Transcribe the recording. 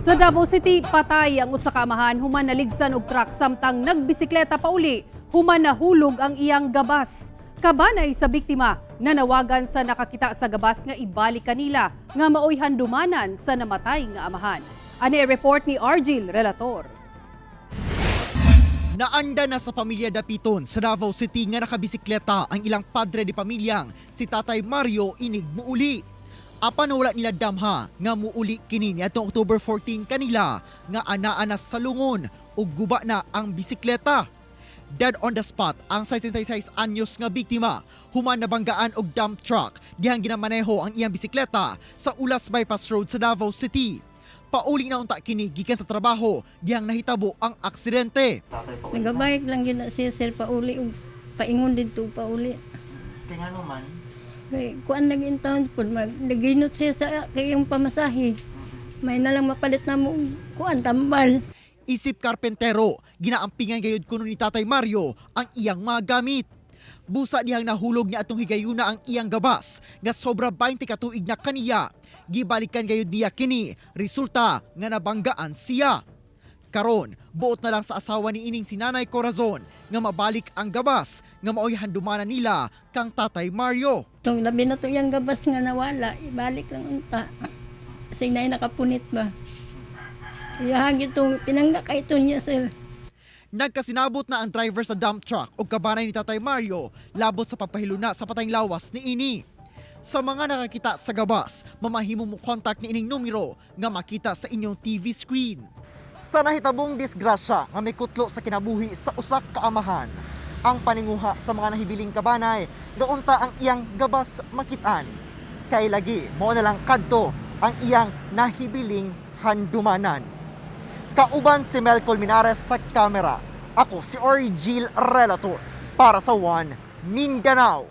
Sa Davao City, patay ang usa ka amahan human naligsan og truck samtang nagbisikleta pauli human nahulog ang iyang gabas. Kabanay sa biktima, nanawagan sa nakakita sa gabas nga ibalik kanila nga maoy handumanan sa namatay nga amahan. Ani report ni Argil Relator. Naanda na sa pamilya Dapiton sa Davao City nga nakabisikleta ang ilang padre de pamilyang si Tatay Mario inig muuli. Apan wala nila damha nga muuli kini niadtong October 14 kanila nga anaa na sa lungon ug guba na ang bisikleta. Dead on the spot ang 66 anyos nga biktima human nabanggaan og dump truck dihang ginamaneho ang iyang bisikleta sa Ulas Bypass Road sa Davao City. Pauli na unta kini gikan sa trabaho dihang nahitabo ang aksidente. Nagabayag lang yun na siya, sir, pauli ug paingon dito pauli. Kaya nga naman, Kay kuan lagi in taon pud mag naginot siya sa kayong pamasahe. May na lang mapalit na mo og kuan tambal. Isip karpentero, ginaampingan gayud kuno ni Tatay Mario ang iyang mga gamit. Busa dihang nahulog niya atong higayuna ang iyang gabas nga sobra 20 ka tuig na kaniya. Gibalikan gayud niya kini, resulta nga nabanggaan siya. Karon, buot na lang sa asawa ni ining si Nanay Corazon nga mabalik ang gabas nga maoy handumanan nila kang Tatay Mario. Tong labi na to iyang gabas nga nawala, ibalik lang unta. Kasi nay nakapunit ba. Iyahag itong pinangga kay ito niya, sir. Nagkasinabot na ang driver sa dump truck o kabanay ni Tatay Mario labot sa pagpahiluna sa patayng lawas ni ini. Sa mga nakakita sa gabas, mamahimo mo contact ni ining numero nga makita sa inyong TV screen. Sa nahitabong disgrasya nga may kutlo sa kinabuhi sa usak ka amahan, ang paninguha sa mga nahibiling kabanay nga unta ang iyang gabas makitaan. Kay lagi mo na lang kadto ang iyang nahibiling handumanan. Kauban si Mel Colmenares sa kamera. Ako si Orgil Relator para sa One Mindanao.